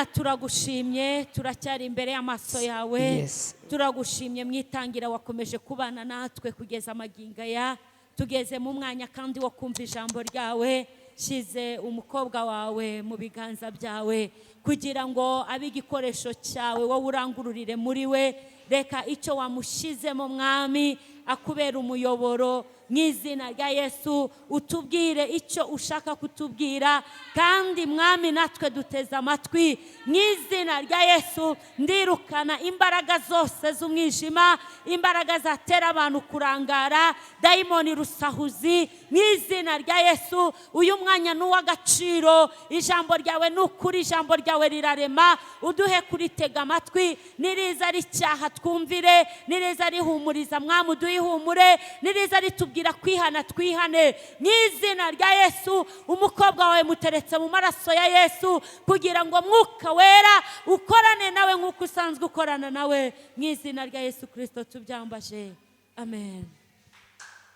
Turagushimye, turacyari imbere y'amaso yawe. Turagushimye mu itangira wakomeje kubana natwe kugeza amagingo aya. Tugeze mu mwanya kandi wo kumva ijambo ryawe. Shyize umukobwa wawe mu biganza byawe kugira ngo abe igikoresho cyawe, wowe urangururire muri we. Reka icyo wamushyizemo, Mwami, akubera umuyoboro. Mu izina rya Yesu, utubwire icyo ushaka kutubwira, kandi Mwami, natwe duteze amatwi. Mu izina rya Yesu, ndirukana imbaraga zose z'umwijima, imbaraga zatera abantu kurangara, dayimoni rusahuzi. Mu izina rya Yesu, uyu mwanya ni uw'agaciro. Ijambo ryawe ni ukuri, ijambo ryawe rirarema. Uduhe kuritega amatwi. Niriza ricyaha, twumvire. Niriza rihumuriza, Mwami, uduhe ihumure. Niriza ritubwira kwihana, twihane. Mu izina rya Yesu, umukobwa wawe muteretse mu maraso ya Yesu kugira ngo Mwuka Wera ukorane nawe nk'uko usanzwe ukorana nawe. Mu izina rya Yesu Kirisito tubyambaje, amen.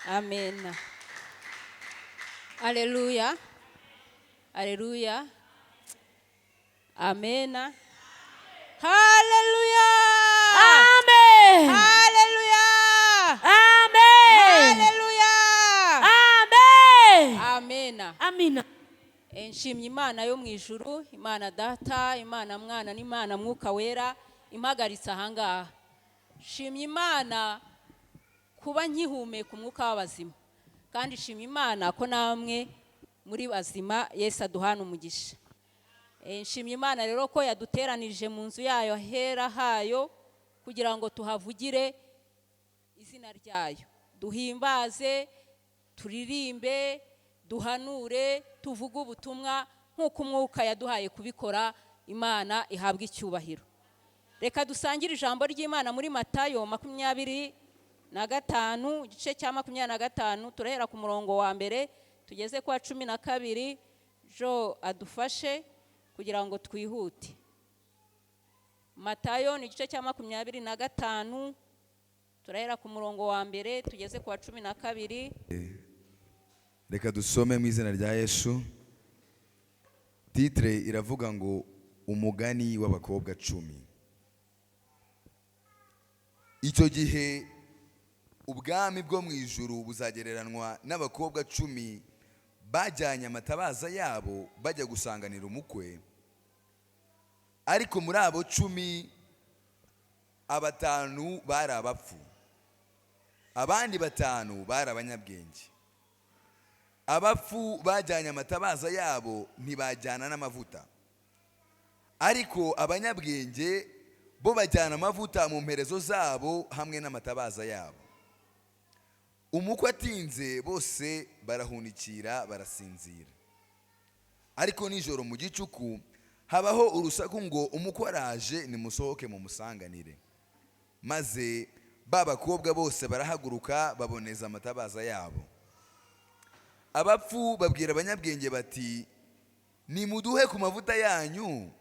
Amen. Aleluya. Aleluya. Amen. Haleluya. Amen. Haleluya. Amen. Haleluya. Amen. Amen. Amina. Nshimye Imana yo mu ijuru, Imana Data, Imana Mwana n'Imana Mwuka Wera impagaritse ahangaha. Nshimye Imana kuba nkihumeka umwuka w'abazima, kandi nshimye Imana ko namwe muri bazima. Yesu aduhana umugisha. Nshimye Imana rero ko yaduteranije mu nzu yayo hera hayo kugira ngo tuhavugire izina ryayo, duhimbaze, turirimbe, duhanure, tuvuge ubutumwa nk'uko Umwuka yaduhaye kubikora. Imana ihabwe icyubahiro. Reka dusangire ijambo ry'Imana muri Matayo 25, igice cya 25. Turahera ku murongo wa mbere tugeze kwa 12. Jo adufashe kugira ngo twihute. Matayo ni igice cya 25, turahera ku murongo wa mbere tugeze ku wa 12. Reka dusome mu izina rya Yesu. Titre iravuga ngo "Umugani w'abakobwa 10". Icyo gihe ubwami bwo mu ijuru buzagereranwa n'abakobwa 10 bajyanye amatabaza yabo bajya gusanganira umukwe. Ariko muri abo 10, abatanu bari abapfu, abandi batanu bari abanyabwenge. Abapfu bajyanye amatabaza yabo, ntibajyana n'amavuta, ariko abanyabwenge bo bajyana amavuta mu mperezo zabo hamwe n'amatabaza yabo. Umukwe atinze, bose barahunikira, barasinzira. Ariko nijoro mu gicuku habaho urusaku ngo: 'Umukwe araje, nimusohoke mumusanganire.' Maze ba bakobwa bose barahaguruka, baboneza amatabaza yabo. Abapfu babwira abanyabwenge bati: 'Nimuduhe ku mavuta yanyu,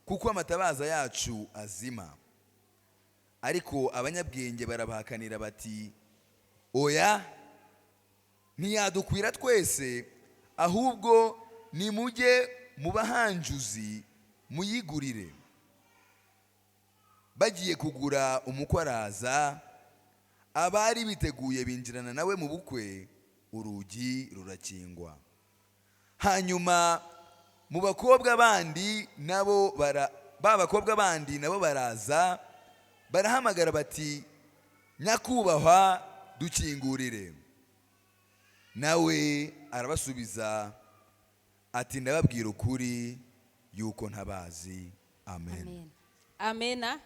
kuko amatabaza yacu azima.' Ariko abanyabwenge barabahakanira bati: 'Oya, ntiyadukwira twese, ahubwo nimujye mu bahanjuzi muyigurire.' Bagiye kugura, umukwe araza, abari biteguye binjirana nawe mu bukwe, urugi rurakingwa. Hanyuma mu bakobwa bandi nabo bara ba bakobwa bandi nabo baraza, barahamagara bati: 'Nyakubahwa, dukingurire.' Nawe arabasubiza ati: 'Ndababwira ukuri yuko ntabazi.' Amen." Amena.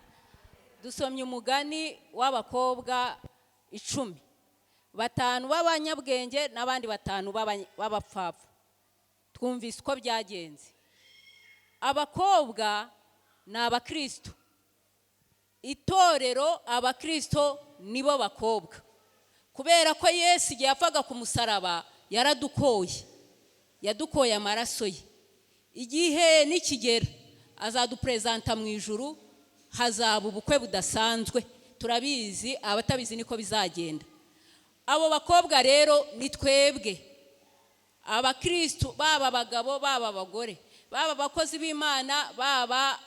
Dusomye umugani w'abakobwa 10, batanu b'abanyabwenge n'abandi batanu b'abapfapfa. Twumvise uko byagenze. Abakobwa ni abakristo, itorero, abakristo nibo bakobwa, kubera ko Yesu igihe yapfaga ku musaraba yaradukoye, yadukoye amaraso ye. Igihe nikigera azaduperezanta mu ijuru, hazaba ubukwe budasanzwe. Turabizi, abatabizi niko bizagenda. Abo bakobwa rero ni twebwe abakristo, baba abagabo, baba abagore. Baba abakozi b'Imana, baba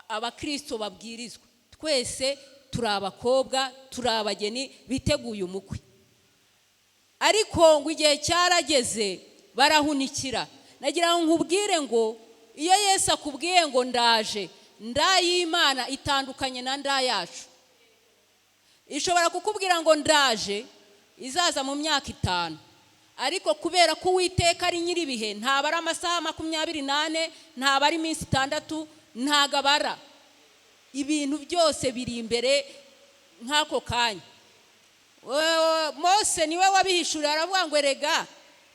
abakristo babwirizwa, twese turi abakobwa, turi abageni biteguye umukwe. Ariko ngo igihe cyarageze barahunikira. Nagira ngo nkubwire ngo iyo Yesu akubwiye ngo ndaje, nda y'Imana itandukanye na nda yacu. Ishobora kukubwira ngo ndaje, izaza mu myaka 5, ariko kubera ko Uwiteka ari nyir'ibihe, ntabara ari amasaha 24, ntabara ari iminsi 6, ntago abara. Ibintu byose biri imbere nk'ako kanya. Mose niwe wabihishuriye, aravuga ngo erega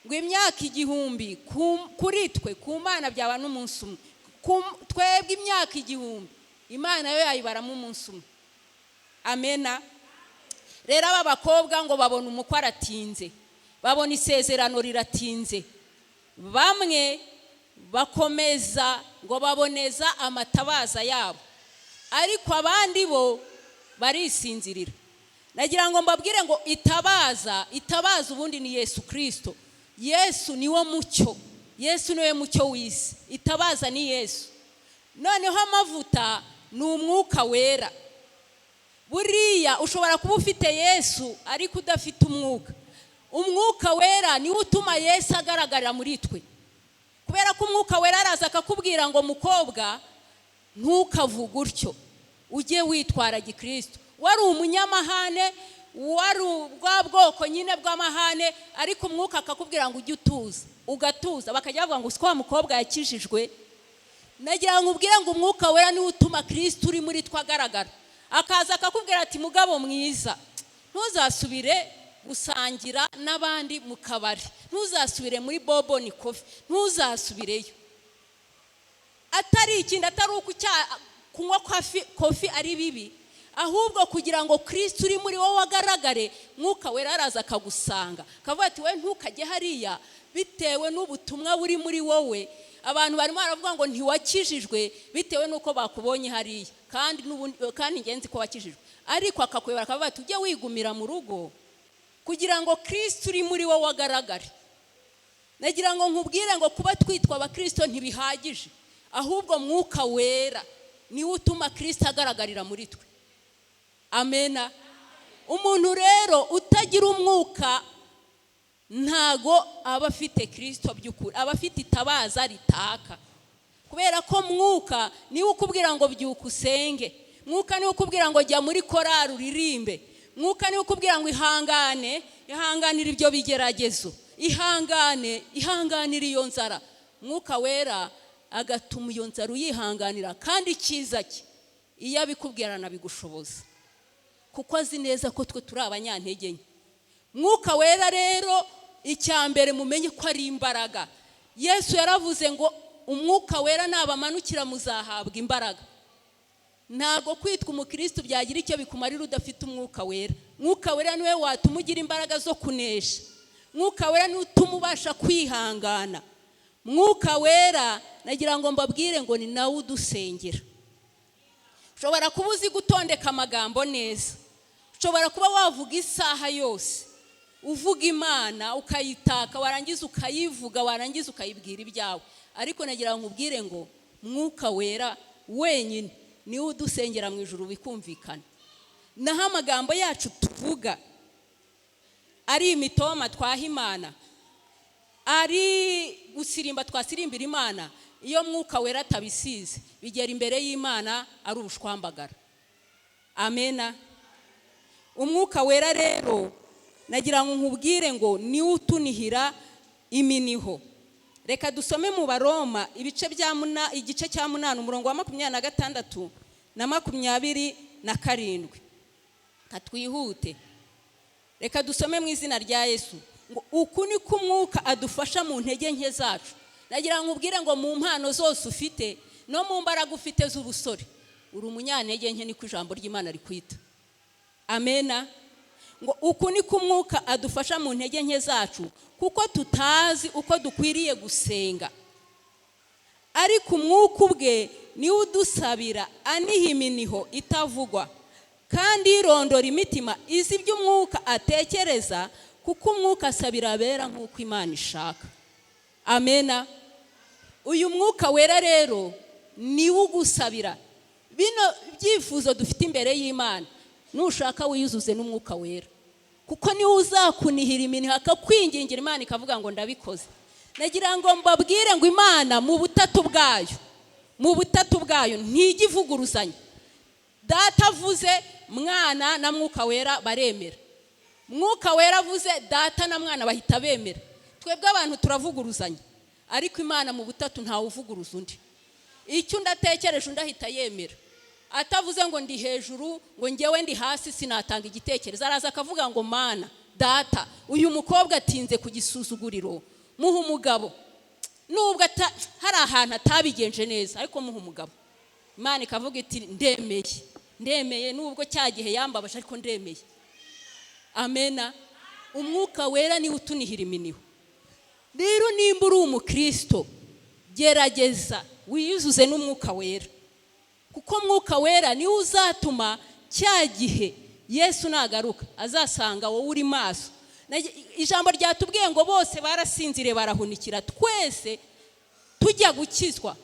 ngo imyaka 1000 kuri twe, ku Mana byaba n'umunsi umwe. Twebwe imyaka 1000, Imana yo yayibaramo umunsi umwe. Amena. Rero aba bakobwa ngo babona umukwe aratinze, babona isezerano riratinze. Bamwe bakomeza ngo baboneza amatabaza yabo, ariko abandi bo barisinzirira. Nagira ngo mbabwire ngo itabaza, itabaza ubundi ni Yesu Kristo. Yesu niwo mucyo, Yesu niwe mucyo w'isi, itabaza ni Yesu. Noneho amavuta ni umwuka wera. Buriya ushobora kuba ufite Yesu ariko udafite umwuka. Umwuka wera niwo utuma Yesu agaragarira muri twe. Kubera ko umwuka wera araza akakubwira ngo mukobwa ntukavuge utyo, ujye witwara gikristo. Wari umunyamahane, wari bwa bwoko nyine bw'amahane, ariko umwuka akakubwira ngo ujye utuza, ugatuza. Bakajya bavuga ngo siko wa mukobwa yakijijwe. Nagira ngo ubwire ngo umwuka wera niwo utuma Kristo uri muri twe agaragara. Akaza akakubwira ati mugabo mwiza, ntuzasubire gusangira n'abandi mu kabari, ntuzasubire muri Boboni Coffee, ntuzasubireyo. Atari ikindi, atari uko kunywa kofi ari bibi, ahubwo kugira ngo Kristo uri muri wowe agaragare, mwuka wera araza akagusanga akavuga ati we ntukajye hariya, bitewe n'ubutumwa buri muri wowe. Abantu barimo baravuga ngo ntiwakijijwe bitewe n'uko bakubonye hariya, kandi kandi ingenzi ko wakijijwe, ariko akakuyobora akavuga ati ujye wigumira mu rugo kugira ngo Kristo uri muri wowe agaragare. Nagira ngo nkubwire ngo kuba twitwa abakristo ntibihagije, ahubwo mwuka wera niwe utuma Kristo agaragarira muri twe. Amena. Umuntu rero utagira umwuka ntago aba afite Kristo by'ukuri, aba afite itabaza ritaka. Kubera ko mwuka niwe ukubwira ngo byuka usenge, mwuka niwe ukubwira ngo jya muri korari uririmbe, mwuka niwe ukubwira ngo ihangane, ihanganire ibyo bigeragezo, ihangane, ihanganire iyo nzara. Mwuka wera agatuma iyo nzara uyihanganira, kandi icyiza cye iyo abikubwira anabigushoboza, kuko azi neza ko twe turi abanyantege nke. Mwuka wera rero icya mbere mumenye ko ari imbaraga. Yesu yaravuze ngo umwuka wera nabamanukira muzahabwa imbaraga. Ntago kwitwa umukristo byagira icyo bikumarira udafite umwuka wera. Mwuka wera niwe watuma ugira imbaraga zo kunesha. Mwuka wera niwe utuma ubasha kwihangana. Mwuka wera nagira ngo mbabwire ngo ni nawe udusengera. Ushobora kuba uzi gutondeka amagambo neza, ushobora kuba wavuga isaha yose uvuga Imana ukayitaka, warangiza ukayivuga, warangiza ukayibwira ibyawe, ariko nagira ngo nkubwire ngo mwuka wera wenyine niwe udusengera mu ijuru bikumvikana. Naho amagambo yacu tuvuga ari imitoma twaha Imana, ari gusirimba twasirimbira Imana, iyo mwuka wera atabisize bigera imbere y'Imana ari ubushwambagara. Amena. Umwuka wera rero nagira ngo nkubwire ngo niwe utunihira iminiho. Reka dusome mu Baroma ibice bya igice cya 8 umurongo wa 26 na 27. Katwihute. Reka dusome mu izina rya Yesu. Ngo uku ni ko umwuka adufasha mu ntege nke zacu. Nagira ngo nkubwire ngo mu mpano zose ufite no mu mbaraga ufite z'ubusore, uri umunyantege nke, niko ijambo ry'Imana rikwita. Amena. Ngo uku ni ko umwuka adufasha mu ntege nke zacu, kuko tutazi uko dukwiriye gusenga, ariko umwuka ubwe niwe udusabira aniha iminiho itavugwa, kandi irondora imitima izi ibyo umwuka atekereza, kuko umwuka asabira abera nk'uko Imana ishaka. Amena. Uyu Mwuka Wera rero niwe ugusabira bino byifuzo dufite imbere y'Imana. Nushaka wiyuzuze n'Umwuka Wera, kuko niwe uzakunihira iminwa akakwingingira Imana ikavuga ngo ndabikoze. Nagira ngo mbabwire ngo Imana mu butatu bwayo, mu butatu bwayo ntijya ivuguruzanya. Data avuze, Mwana na Mwuka Wera baremera. Mwuka Wera avuze, Data na Mwana bahita bemera. Twebwe abantu turavuguruzanya, ariko Imana mu butatu ntawe uvuguruza undi. Icyo undi atekereje undi ahita yemera, atavuze ngo ndi hejuru ngo ngewe ndi hasi sinatanga igitekerezo. Araza akavuga ngo Mana Data, uyu mukobwa atinze ku gisuzuguriro, muha umugabo. Nubwo hari ahantu atabigenje neza, ariko muha umugabo. Imana ikavuga iti ndemeye, ndemeye, nubwo cya gihe yambabaje ariko ndemeye. Amena. Umwuka Wera niwe utunihira iminiho. Rero nimba uri umukristo, gerageza wiyuzuze n'Umwuka Wera, kuko Mwuka Wera niwe uzatuma cya gihe Yesu nagaruka azasanga wowe uri maso. Ijambo ryatubwiye ngo bose barasinziriye barahunikira. Twese tujya gukizwa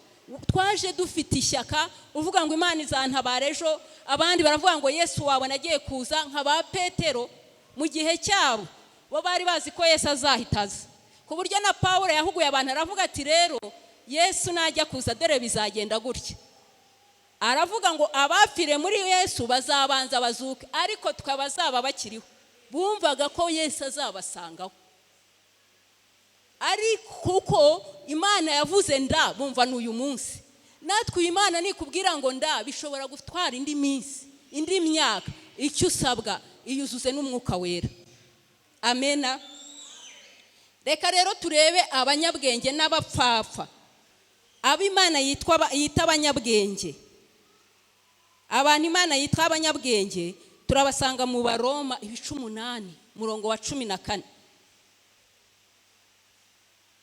twaje dufite ishyaka, uvuga ngo Imana izantabara ejo, abandi baravuga ngo Yesu wabona agiye kuza, nka ba Petero mu gihe cyabo bo bari bazi ko Yesu azahita aza, ku buryo na Pawulo yahuguye abantu aravuga ati rero Yesu najya kuza dore bizagenda gutya. Aravuga ngo abapfire muri Yesu bazabanza bazuke, ariko twe abazaba bakiriho bumvaga ko Yesu azabasangaho. Ariko kuko Imana yavuze nda, bumva n'uyu munsi. Natwe uyu Imana nikubwira ngo nda, bishobora gutwara indi minsi, indi myaka. Icyo usabwa, iyuzuze n'Umwuka Wera. Amena. Reka rero turebe abanyabwenge n'abapfapfa. Abo Imana yita abanyabwenge, abantu Imana yitwa abanyabwenge turabasanga mu Baroma ibice 8 umurongo wa 14.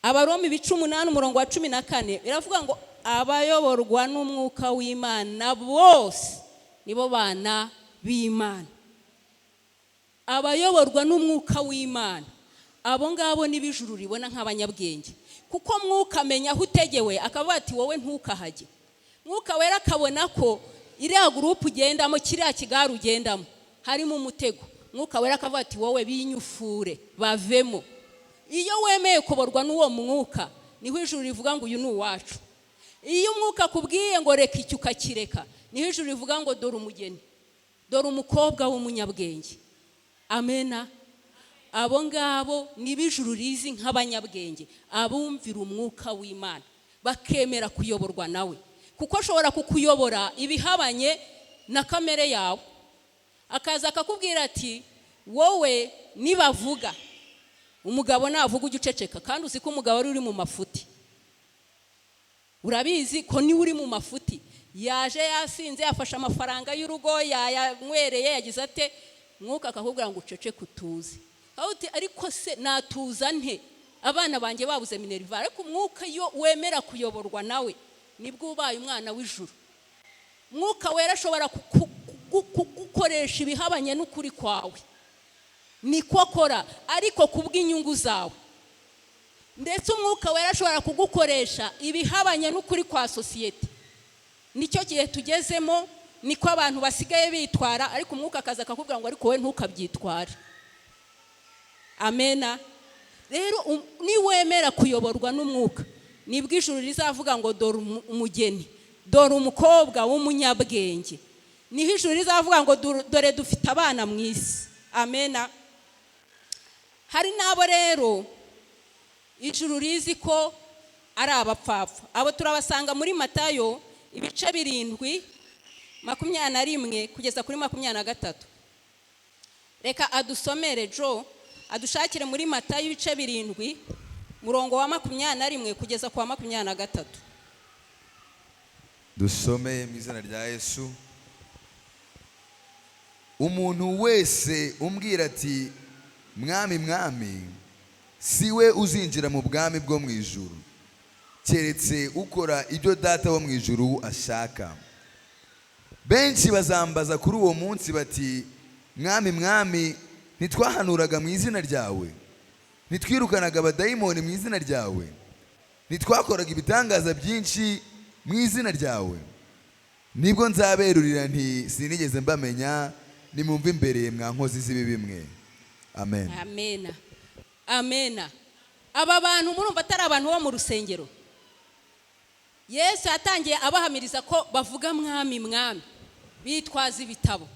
Abaroma ibice 8 umurongo wa 14 biravuga ngo abayoborwa n'Umwuka w'Imana bose nibo bana b'Imana. Abayoborwa n'Umwuka w'Imana abo ngabo nibo ijuru ribona nk'abanyabwenge, kuko Mwuka amenya aho utegewe akavuga ati wowe ntukahajye. Mwuka Wera akabona ko iriya gurupu ugendamo, kiriya kigare ugendamo harimo umutego. Mwuka Wera akavuga ati wowe binyufure bavemo. Iyo wemeye kuborwa n'uwo Mwuka niho ijuru rivuga ngo uyu ni uwacu. Iyo Umwuka akubwiye ngo reka icyo ukakireka, niho ijuru rivuga ngo dore umugeni, dore umukobwa w'umunyabwenge. Amena. Abo ngabo nibo ijuru rizi nk'abanyabwenge, abumvira Umwuka w'Imana bakemera kuyoborwa nawe, kuko ashobora kukuyobora ibihabanye na kamere yawe. Akaza akakubwira ati wowe nibavuga umugabo navuga ujye uceceka, kandi uzi ko umugabo ari uri mu mafuti. Urabizi ko niwe uri mu mafuti, yaje yasinze, yafashe amafaranga y'urugo, yayanywereye, yagize ate. Mwuka akakubwira ngo uceceke utuze. Ariko se natuza nte abana banjye babuze minerval? Ariko Umwuka iyo wemera kuyoborwa nawe nibwo ubaye umwana w'ijuru. Mwuka Wera ashobora kugukoresha ibihabanye n'ukuri kwawe, niko akora, ariko kubw'inyungu zawe. Ndetse Umwuka Wera ashobora kugukoresha ibihabanye n'ukuri kwa sosiyete. Nicyo gihe tugezemo, niko abantu basigaye bitwara, ariko Umwuka akaza akakubwira ngo ariko wowe ntukabyitware. Amena. Rero niwemera kuyoborwa n'Umwuka nibwo ijuru rizavuga ngo dore umugeni, dore umukobwa w'umunyabwenge. Niho ijuru rizavuga ngo dore dufite abana mu isi. Amena. Hari n'abo rero ijuru rizi ko ari abapfapfa. Abo turabasanga muri Matayo ibice 7 21 kugeza kuri 23. Reka adusomere Jo, adushakire muri Matayo ibice 7 murongo wa 21 kugeza kwa 23. Dusome mu izina rya Yesu. Umuntu wese umbwira ati mwami mwami, siwe uzinjira mu bwami bwo mu ijuru, keretse ukora ibyo Data wo mu ijuru ashaka. Benshi bazambaza kuri uwo munsi bati mwami mwami, ntitwahanuraga mu izina ryawe, ntitwirukanaga abadayimoni mu izina ryawe, Ntitwakoraga ibitangaza byinshi mu izina ryawe? Nibwo nzaberurira nti: Sinigeze mbamenya, nimumve imbere, mwa nkozi z'ibibi mwe. Amen. Amena, amena. Aba bantu murumva atari abantu bo mu rusengero. Yesu yatangiye abahamiriza ko bavuga "Mwami, Mwami", bitwaza ibitabo,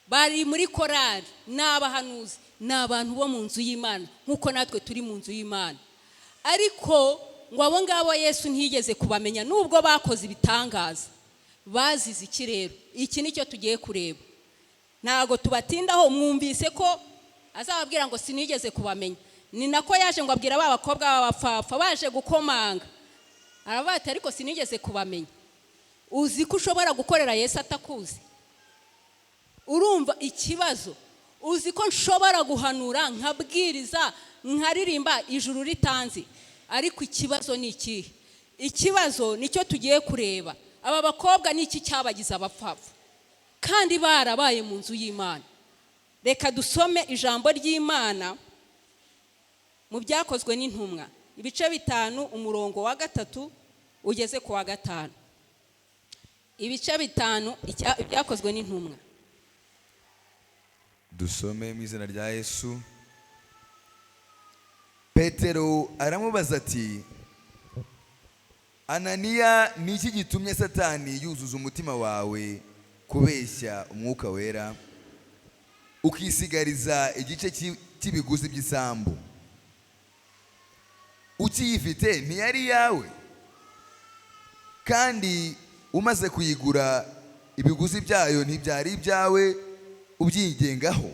bari muri korari, ni abahanuzi, ni abantu bo mu nzu y'Imana nk'uko natwe turi mu nzu y'Imana. Ariko ngo abo ngabo Yesu ntiyigeze kubamenya nubwo bakoze ibitangaza. Bazize iki rero? Iki nicyo tugiye kureba. Ntabwo tubatindaho. Mwumvise ko azababwira ngo "Sinigeze kubamenya". Ni nako yaje ngo abwira ba bakobwa b'abapfapfa baje gukomanga, aravuga ati: "Ariko sinigeze kubamenya." Uzi ko ushobora gukorera Yesu atakuzi? Urumva ikibazo? Uzi ko nshobora guhanura, nkabwiriza, nkaririmba, ijuru ritanzi? Ariko ikibazo ni ikihe? Ikibazo nicyo tugiye kureba. Aba bakobwa ni iki cyabagize abapfapfa kandi barabaye mu nzu y'Imana? Reka dusome ijambo ry'Imana mu Byakozwe n'Intumwa, ibice 5, umurongo wa 3 ugeze ku wa 5. Ibice 5, Ibyakozwe n'Intumwa. Dusome mu izina rya Yesu. Petero aramubaza ati: "Ananiya, ni iki gitumye Satani yuzuza umutima wawe kubeshya Umwuka Wera, ukisigariza igice cy'ibiguzi by'isambu? Ukiyifite ntiyari iyawe? Kandi umaze kuyigura, ibiguzi byayo ntibyari ibyawe ubyigengaho?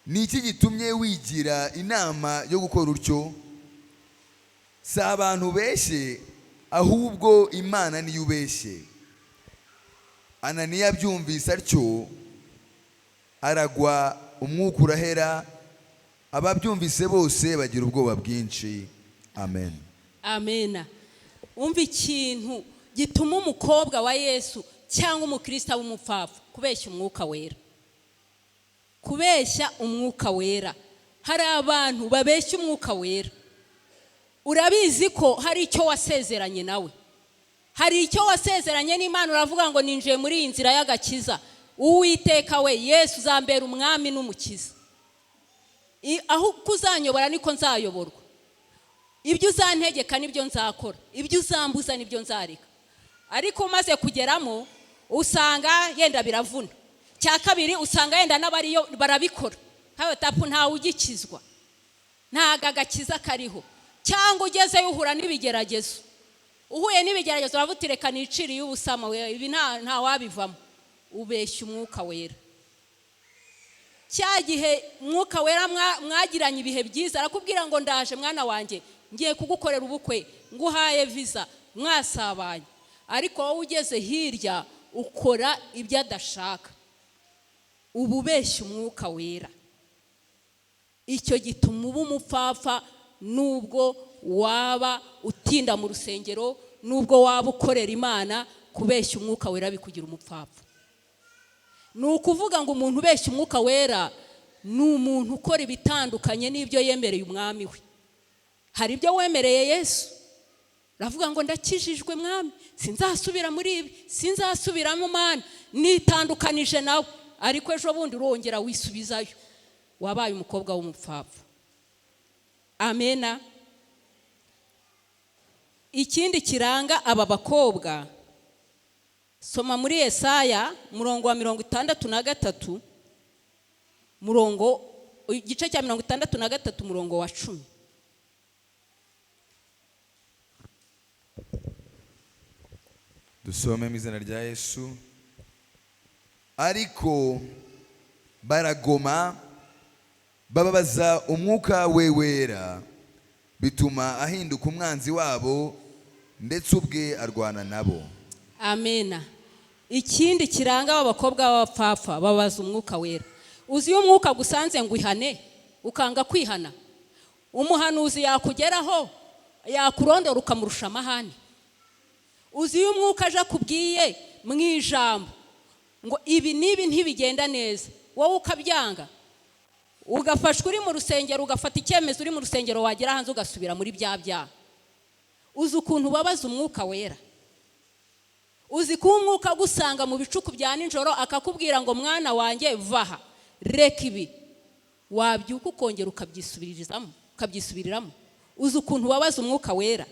Ni iki gitumye wigira inama yo gukora utyo? Si abantu ubeshye, ahubwo Imana niyo ubeshye." Ananiya abyumvise atyo aragwa, umwuka urahera. Ababyumvise bose bagira ubwoba bwinshi. Amen. Amena. Umva ikintu gituma umukobwa wa Yesu cyangwa umukristo aba umupfapfa: kubeshya Umwuka Wera, kubeshya Umwuka Wera. Hari abantu babeshya Umwuka Wera. Urabizi ko hari icyo wasezeranye nawe, hari icyo wasezeranye n'Imana, uravuga ngo: "Ninjiye muri iyi nzira y'agakiza, Uwiteka we, Yesu, uzambera umwami n'umukiza. Aho uko uzanyobora niko nzayoborwa, ibyo uzantegeka nibyo nzakora, ibyo uzambuza nibyo nzareka." Ariko umaze kugeramo usanga yenda biravuna. Cya kabiri, usanga yenda n'abariyo barabikora nkawe tapu, ntawe ugikizwa, ntago agakiza kariho. Cyangwa ugezeyo uhura n'ibigeragezo. Uhuye n'ibigeragezo uravuga uti: "Reka niciriye ubusama we, ibi nta wabivamo." Ubeshya Umwuka Wera. Cya gihe Mwuka Wera mwagiranye ibihe byiza, arakubwira ngo: "Ndaje mwana wanjye, ngiye kugukorera ubukwe, nguhaye visa", mwasabanye. Ariko wowe ugeze hirya ukora ibyo adashaka, uba ubeshya Umwuka Wera. Icyo gituma uba umupfapfa, nubwo waba utinda mu rusengero, nubwo waba ukorera Imana. Kubeshya Umwuka Wera bikugira umupfapfa. Ni ukuvuga ngo umuntu ubeshya Umwuka Wera ni umuntu ukora ibitandukanye n'ibyo yemereye umwami we. Hari ibyo wemereye Yesu, uravuga ngo: "Ndakijijwe mwami, sinzasubira muri ibi, sinzasubiramo Mana, nitandukanije nawe." Ariko ejo bundi urongera wisubizayo, wabaye umukobwa w'umupfapfa. Amena. Ikindi kiranga aba bakobwa, soma muri Yesaya murongo wa 63, murongo, igice cya 63, murongo wa 10. Dusome mu izina rya Yesu. Ariko baragoma, bababaza Umwuka we Wera, bituma ahinduka umwanzi wabo, ndetse ubwe arwana nabo. Amena. Ikindi kiranga aba bakobwa b'abapfapfa, babaza Umwuka Wera. Uzi iyo umwuka agusanze ngo ihane ukanga kwihana, umuhanuzi yakugeraho yakurondora ukamurusha amahane? Uzi iyo umwuka aje akubwiye mu ijambo ngo ibi n'ibi ntibigenda neza, wowe ukabyanga, ugafashwa uri mu rusengero, ugafata icyemezo uri mu rusengero, wagera hanze ugasubira muri bya byaha? Uzi ukuntu ubabaza Umwuka Wera? Uzi kuba Umwuka agusanga mu bicuku bya nijoro akakubwira ngo mwana wanjye vaha, reka ibi, wabyuka ukongera ukabyisubiriramo. Uzi ukuntu ubabaza Umwuka Wera?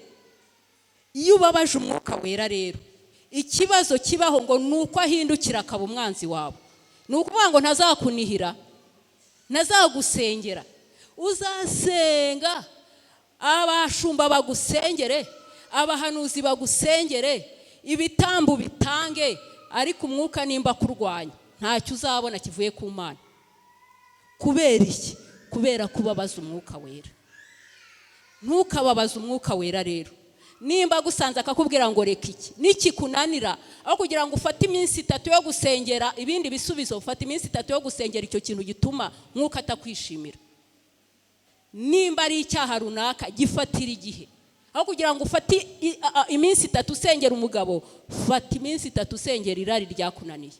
Iyo ubabaje Umwuka Wera rero, ikibazo kibaho ngo ni uko ahindukira akaba umwanzi wawe. Ni ukuvuga ngo ntazakunihira, ntazagusengera. Uzasenga abashumba bagusengere, abahanuzi bagusengere, ibitambo bitange, ariko Umwuka nimba kurwanya ntacyo uzabona kivuye ku Mana. Kubera iki? Kubera kubabaza Umwuka Wera. Ntukababaze Umwuka Wera rero. Nimba agusanze akakubwira ngo reka iki, nikikunanira, aho kugira ngo ufate iminsi 3 yo gusengera ibindi bisubizo, ufate iminsi 3 yo gusengera icyo kintu gituma Mwuka atakwishimira. Nimba ari icyaha runaka, gifatira igihe. Aho kugira ngo ufate iminsi 3 usengera umugabo, fata iminsi 3 usengera irari ryakunaniye.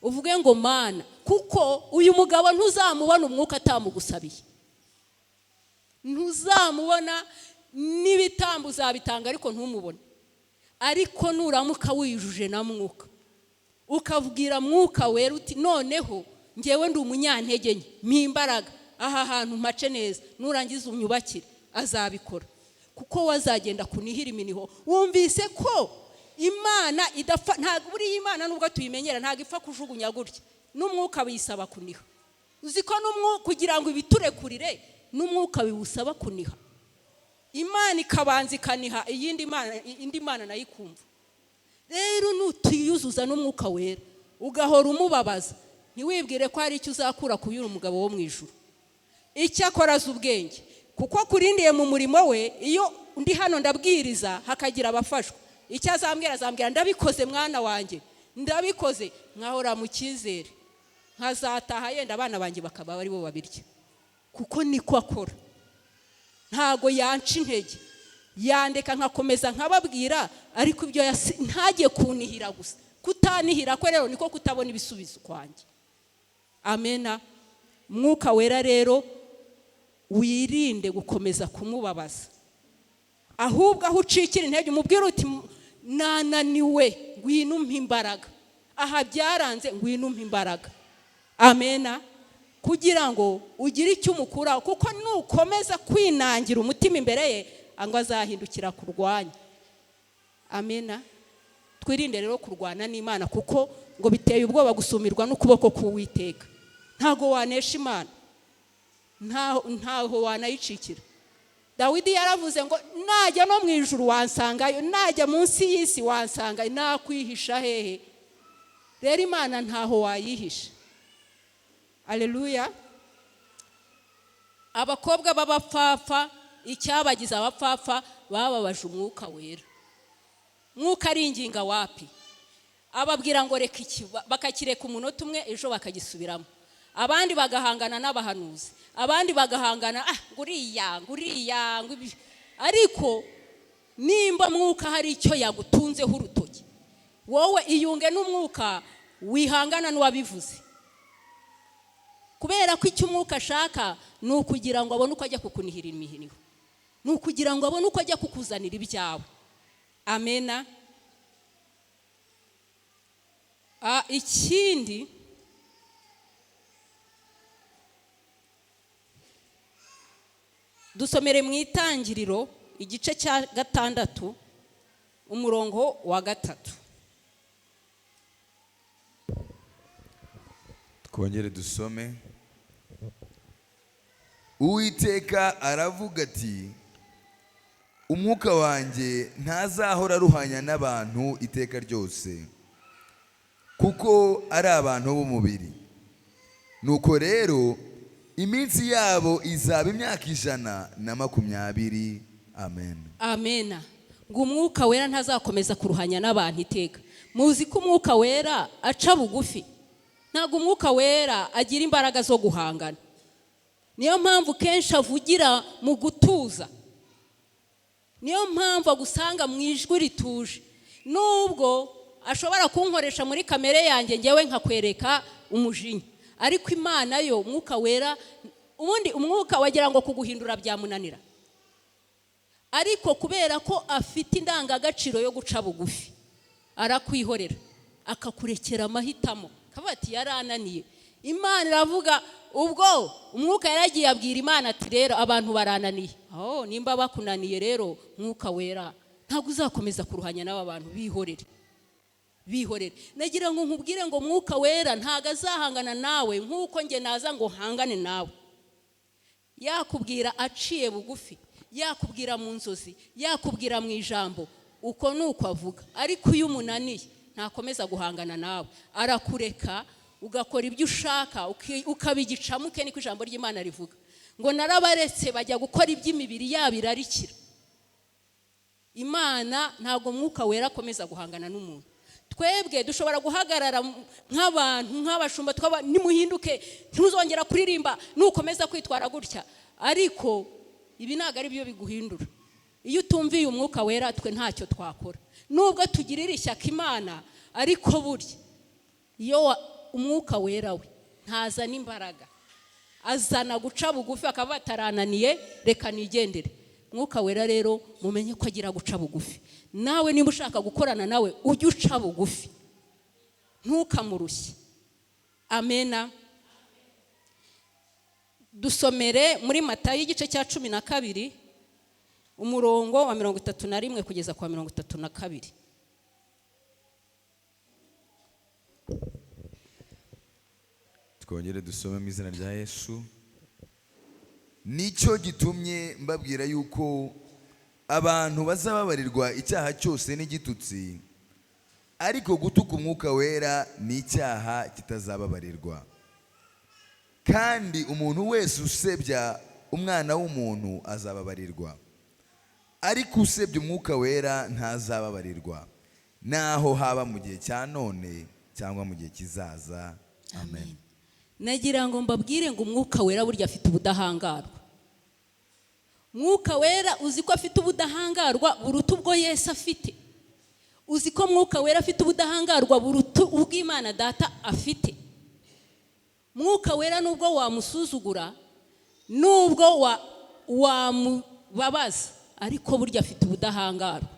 Uvuge ngo Mana, kuko uyu mugabo ntuzamubona Umwuka atamugusabiye, ntuzamubona n'ibitambo uzabitanga ariko ntumubone. Ariko nuramuka wiyujuje na Mwuka, ukabwira Mwuka Wera uti noneho ngewe ndi umunyantege nke, mpa imbaraga aha hantu mpace neza, nurangiza unyubakire, azabikora. Kuko wazagenda kunihira iminiho. Wumvise ko Imana idapfa, ntabwo buriya Imana nubwo tuyimenyera ntabwo ipfa kujugunya gutya, n'Umwuka wisaba kuniha. Uzi ko kugira ngo ibiturekurire n'Umwuka biwusaba kuniha. Imana ikabanza ikaniha, iyindi Mana, indi Mana nayo ikumva. Rero nutiyuzuza n'Umwuka Wera ugahora umubabaza, ntiwibwire ko hari icyo uzakura ku y'uyu mugabo wo mu ijuru. Icyakora azi ubwenge, kuko kurindiye mu murimo we. Iyo ndi hano ndabwiriza hakagira abafashwa, icyo azambwira azambwira ndabikoze mwana wanjye, ndabikoze, nkahora mu cyizere, nkazataha yenda abana banjye bakaba ari bo babirya, kuko niko akora. Ntago yanca intege, yandeka nkakomeza nkababwira, ariko ibyo ntagiye kunihira gusa. Kutanihira ko rero niko kutabona ibisubizo kwanjye. Amena. Mwuka Wera rero wirinde gukomeza kumubabaza, ahubwo aho ucikira intege umubwire uti nananiwe, ngwino umpe imbaraga, aha byaranze, ngwino umpe imbaraga. Amena. Kugira ngo ugire icyo umukuraho, kuko nukomeza kwinangira umutima imbere ye ngo azahindukira kurwanya. Amena. Twirinde rero kurwana n'Imana, kuko ngo biteye ubwoba gusumirwa n'ukuboko k'Uwiteka. Ntago wanesha Imana, ntaho wanayicikira. Dawidi yaravuze ngo najya no mu ijuru wansangayo, najya munsi y'isi wansangayo, nakwihisha hehe? Rero Imana ntaho wayihisha. Aleluya. Abakobwa b'abapfapfa, icyabagize abapfapfa, bababaje Umwuka Wera. Mwuka aringinga wapi? Ababwira ngo reka iki, bakakireka umunota umwe, ejo bakagisubiramo. Abandi bagahangana n'abahanuzi, abandi bagahangana nguriya nguriya. Ariko nimba Mwuka hari icyo yagutunzeho urutoki, wowe iyunge n'Umwuka, wihangana n'uwabivuze. Kubera ko icyo Umwuka ashaka ni ukugira ngo abone uko ajya kukunihira imihiniho, ni ukugira ngo abone uko ajya kukuzanira ibyawe. Amena. Ikindi dusomere mu Itangiriro igice cya 6 umurongo wa 3. Twongere dusome. Uwiteka aravuga ati umwuka wanjye ntazahora aruhanya n'abantu iteka ryose, kuko ari abantu b'umubiri. Nuko rero iminsi yabo izaba imyaka 120. Amen. Amena. Ngo Umwuka Wera ntazakomeza kuruhanya n'abantu iteka. Muzi ko Umwuka Wera aca bugufi. Ntabwo Umwuka Wera agira imbaraga zo guhangana. Niyo mpamvu kenshi avugira mu gutuza. Niyo mpamvu agusanga mu ijwi rituje. Nubwo ashobora kunkoresha muri kamere yanjye ngewe nkakwereka umujinya, ariko Imana yo Umwuka Wera, ubundi Umwuka wagira ngo kuguhindura byamunanira. Ariko kubera ko afite indangagaciro yo guca bugufi, arakwihorera akakurekera amahitamo, akavuga ati yarananiye. Imana iravuga, ubwo umwuka yaragiye abwira Imana ati rero abantu barananiye. Oh, nimba bakunaniye rero Mwuka Wera ntabwo uzakomeza kuruhanya n'aba bantu, bihorere bihorere. Nagira ngo nkubwire ngo Mwuka Wera ntabwo azahangana nawe nk'uko njye naza ngo hangane nawe. Yakubwira aciye bugufi, yakubwira mu nzozi, yakubwira mu ijambo, uko ni uko avuga. Ariko iyo umunaniye ntakomeza guhangana nawe, arakureka ugakora ibyo ushaka, ukabigicamuke. Niko ijambo ry'Imana rivuga ngo narabaretse bajya gukora iby'imibiri yabo irarikira. Imana ntabwo Mwuka Wera akomeza guhangana n'umuntu. Twebwe dushobora guhagarara nk'abantu, nk'abashumba, nimuhinduke, ntuzongera kuririmba nukomeza kwitwara gutya. Ariko ibi ntabwo ari byo biguhindura. Iyo utumviye Umwuka Wera twe ntacyo twakora, nubwo tugirira ishyaka Imana. Ariko burya iyo Umwuka Wera we ntazana imbaraga, azana guca bugufi, akaba batarananiye reka nigendere. Mwuka Wera rero mumenye ko agira guca bugufi. Nawe niba ushaka gukorana nawe ujye uca bugufi, ntukamurushye. Amena. Dusomere muri Matayo igice cya 12 umurongo wa 31 kugeza kwa 32. Twongere dusome mu izina rya Yesu. Nicyo gitumye mbabwira yuko abantu bazababarirwa icyaha cyose n'igitutsi, ariko gutuka Umwuka Wera ni icyaha kitazababarirwa. Kandi umuntu wese usebya umwana w'umuntu azababarirwa, ariko usebya Umwuka Wera ntazababarirwa, naho haba mu gihe cya none cyangwa mu gihe kizaza. Amen. Nagira ngo mbabwire ngo Umwuka Wera burya afite ubudahangarwa. Mwuka Wera uzi ko afite ubudahangarwa buruta ubwo Yesu afite. Uzi ko Mwuka Wera afite ubudahangarwa buruta ubw'Imana Data afite. Mwuka Wera nubwo wamusuzugura, nubwo wamubabaza, ariko burya afite ubudahangarwa.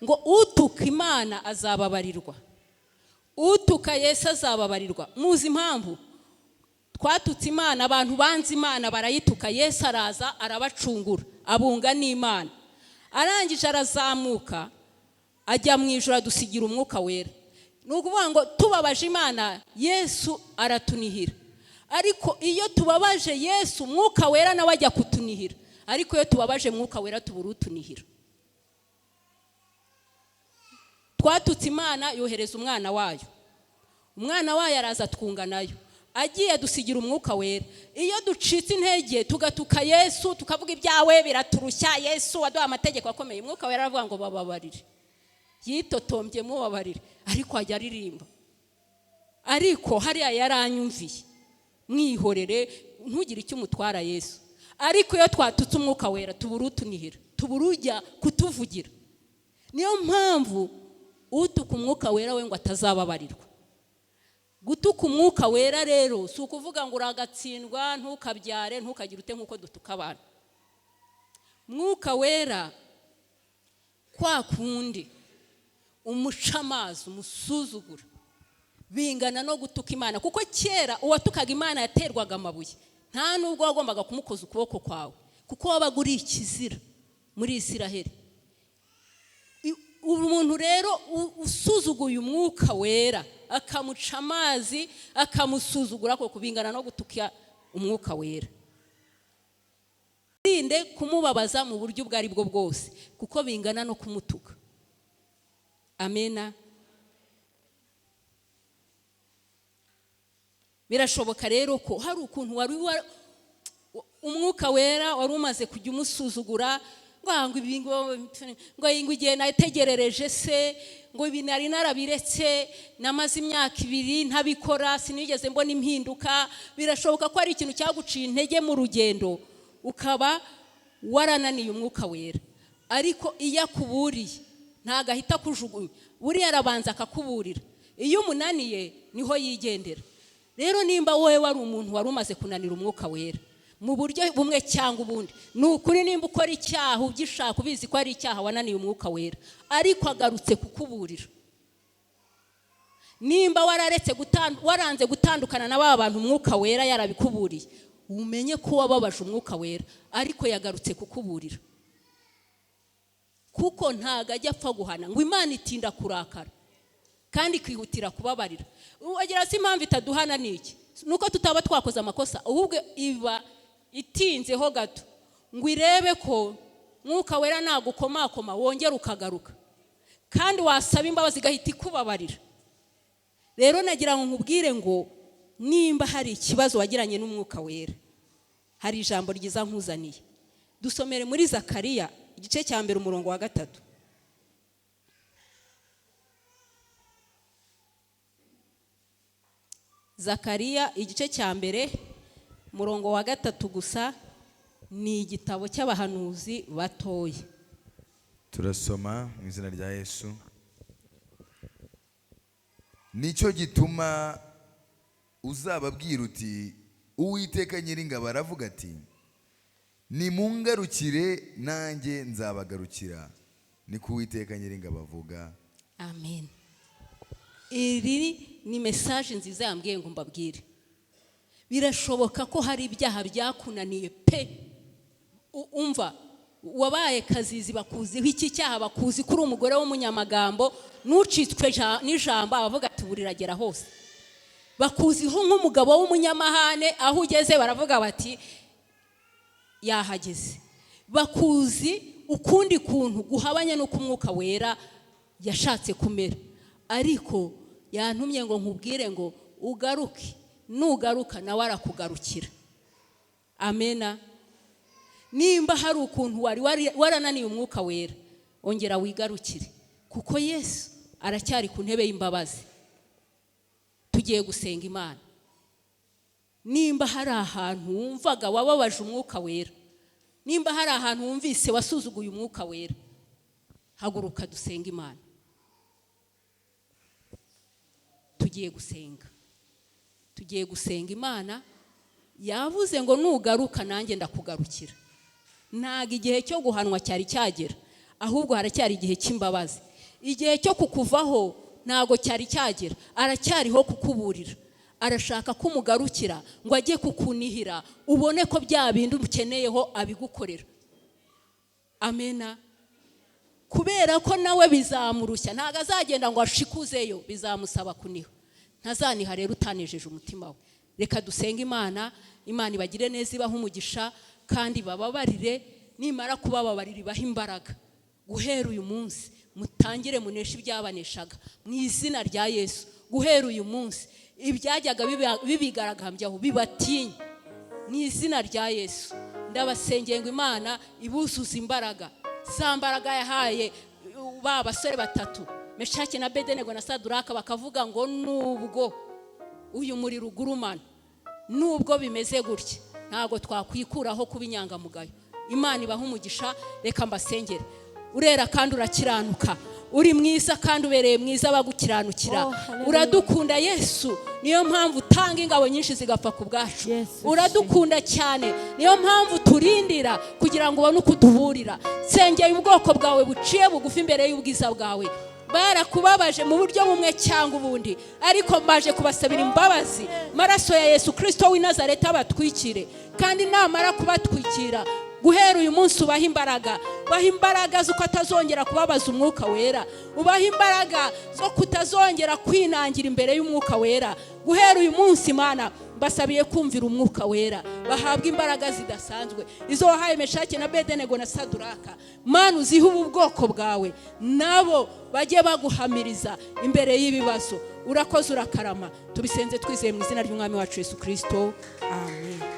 Ngo utuka Imana azababarirwa, utuka Yesu azababarirwa. Muzi impamvu twatutse Imana? Abantu banze Imana barayituka, Yesu araza arabacungura, abunga n'Imana. Arangije arazamuka ajya mu ijuru adusigira Umwuka Wera. Ni ukuvuga ngo tubabaje Imana, Yesu aratunihira. Ariko iyo tubabaje Yesu, Mwuka Wera nawe ajya kutunihira. Ariko iyo tubabaje Mwuka Wera tubura utunihira. Twatutse Imana yohereza umwana wayo, umwana wayo araza twunga nayo, agiye adusigira Umwuka Wera. Iyo ducitse intege tugatuka Yesu, tukavuga ibyawe biraturushya, Yesu waduha amategeko akomeye, Umwuka Wera aravuga ngo bababarire. Yitotombye mubabarire, ariko ajya aririmba. Ariko hariya yaranyumviye, mwihorere ntugire icyo umutwara Yesu. Ariko iyo twatutse Umwuka Wera tubura utunihira, tubura ujya kutuvugira. Niyo mpamvu utuka Umwuka Wera we ngo atazababarirwa. Gutuka Umwuka Wera rero si ukuvuga ngo uragatsindwa, ntukabyare, ntukagire ute nk'uko dutuka abantu. Mwuka Wera kwa kundi umuca amazi, umusuzugura, bingana no gutuka Imana. Kuko kera uwatukaga Imana yaterwaga amabuye, nta nubwo wagombaga kumukoza ukuboko kwawe, kuko wabaga uri ikizira muri Isiraheli. Umuntu rero usuzuguye Umwuka Wera akamuca amazi, akamusuzugura, koko bingana no gutuka Umwuka Wera. Irinde kumubabaza mu buryo ubwo ari bwo bwose, kuko bingana no kumutuka. Amena. Birashoboka rero ko hari ukuntu wari Umwuka Wera wari umaze kujya umusuzugura, ngo igihe nategerereje se, ngo ibi nari narabiretse, namaze imyaka 2 ntabikora, sinigeze mbona impinduka. Birashoboka ko ari ikintu cyaguciye intege mu rugendo, ukaba warananiye Umwuka Wera. Ariko iyo akuburiye ntago ahita akujugunya, buriya arabanza akakuburira. Iyo umunaniye niho yigendera. Rero nimba wowe wari umuntu wari umaze kunanira Umwuka Wera, Mu buryo bumwe cyangwa ubundi. Ni ukuri nimba ukora icyaha ugishaka ubizi ko ari icyaha wananiye umwuka wera, ariko agarutse kukuburira. Nimba wararetse waranze gutandukana na ba bantu umwuka wera yarabikuburiye, umenye ko wababaje umwuka wera, ariko yagarutse kukuburira. Kuko ntago ajya apfa guhana, ngo Imana itinda kurakara kandi ikihutira kubabarira. Wagira si impamvu itaduhana ni iki? Nuko tutaba twakoze amakosa, ahubwo iba itinzeho gato ngo irebe ko mwuka wera nagukomakoma wongera ukagaruka, kandi wasaba imbabazi igahita ikubabarira. Rero nagira ngo nkubwire ngo nimba hari ikibazo wagiranye n'umwuka wera, hari ijambo ryiza nkuzaniye. Dusomere muri Zakariya igice cya 1 umurongo wa 3. Zakariya igice cya 1 umurongo wa 3 gusa, ni igitabo cy'abahanuzi batoya. Turasoma mu izina rya Yesu. Nicyo gituma uzababwira uti Uwiteka Nyiringabo aravuga ati nimungarukire nanjye nzabagarukira, niko Uwiteka Nyiringabo avuga. Amen. Iri ni message nziza yambwiye ngo mbabwire. Birashoboka ko hari ibyaha byakunaniye pe. Umva wabaye kazizi, bakuziho iki cyaha, bakuzi kuri umugore w'umunyamagambo, nucitswe n'ijambo abavuga ati buriragera hose. Bakuziho nk'umugabo w'umunyamahane, aho ugeze baravuga bati yahageze. Bakuzi ukundi kuntu guhabanye n'uko umwuka wera yashatse kumera, ariko yantumye ngo nkubwire ngo ugaruke, nugaruka nawe arakugarukira. Amena. Nimba hari ukuntu wari warananiye umwuka wera, ongera wigarukire, kuko Yesu aracyari ku ntebe y'imbabazi. Tugiye gusenga Imana. Nimba hari ahantu wumvaga wababaje umwuka wera, nimba hari ahantu wumvise wasuzuguye umwuka wera, haguruka dusenga Imana. Tugiye gusenga, tugiye gusenga Imana. Yavuze ngo nugaruka nanjye ndakugarukira. Ntago igihe cyo guhanwa cyari cyagera, ahubwo haracyari igihe cy'imbabazi. Igihe cyo kukuvaho ntago cyari cyagera, aracyariho kukuburira. Arashaka kumugarukira ngo ajye kukunihira, ubone ko bya bindi ukeneyeho abigukorera. Amena. Kubera ko nawe bizamurushya, ntago azagenda ngo ashikuzeyo, bizamusaba kuniha. Ntazaniha rero utanejeje umutima we. Reka dusenge Imana. Imana ibagire neza, ibahe umugisha kandi bababarire. Nimara kubababarira ibahe imbaraga. Guhera uyu munsi mutangire muneshe ibyabaneshaga mu izina rya Yesu. Guhera uyu munsi ibyajyaga bibigaragambyaho bibatinye mu izina rya Yesu. Ndabasengeye ngo Imana ibuzuze imbaraga, za mbaraga yahaye ba basore batatu Meshaki na Abedenego na Saduraka, bakavuga ngo nubwo uyu muriro ugurumana, nubwo bimeze gutya, ntago twakwikuraho kuba inyangamugayo. Imana ibaha umugisha. Reka mbasengere. Urera kandi urakiranuka, uri mwiza kandi ubereye mwiza abagukiranukira. Uradukunda Yesu, niyo mpamvu utanga ingabo nyinshi zigapfa ku bwacu. Uradukunda cyane, niyo mpamvu turindira kugira ngo ubone uko uduburira. Nsengeye ubwoko bwawe buciye bugufi imbere y'ubwiza bwawe. Barakubabaje mu buryo bumwe cyangwa ubundi, ariko mbaje kubasabira imbabazi. Maraso ya Yesu Kristo w'i Nazareti abatwikire, kandi namara kubatwikira guhera uyu munsi ubaha imbaraga. Ubaha imbaraga z'uko atazongera kubabaza umwuka wera, ubaha imbaraga zo kutazongera kwinangira imbere y'umwuka wera. Guhera uyu munsi Imana basabiye kumvira umwuka wera, bahabwa imbaraga zidasanzwe izo wahaye Meshaki na Abedenego na Saduraka. Mana uzihe ubu bwoko bwawe, nabo bajye baguhamiriza imbere y'ibibazo. Urakoze, urakarama. Tubisenze twizeye mu izina ry'Umwami wacu Yesu Kristo. Amen.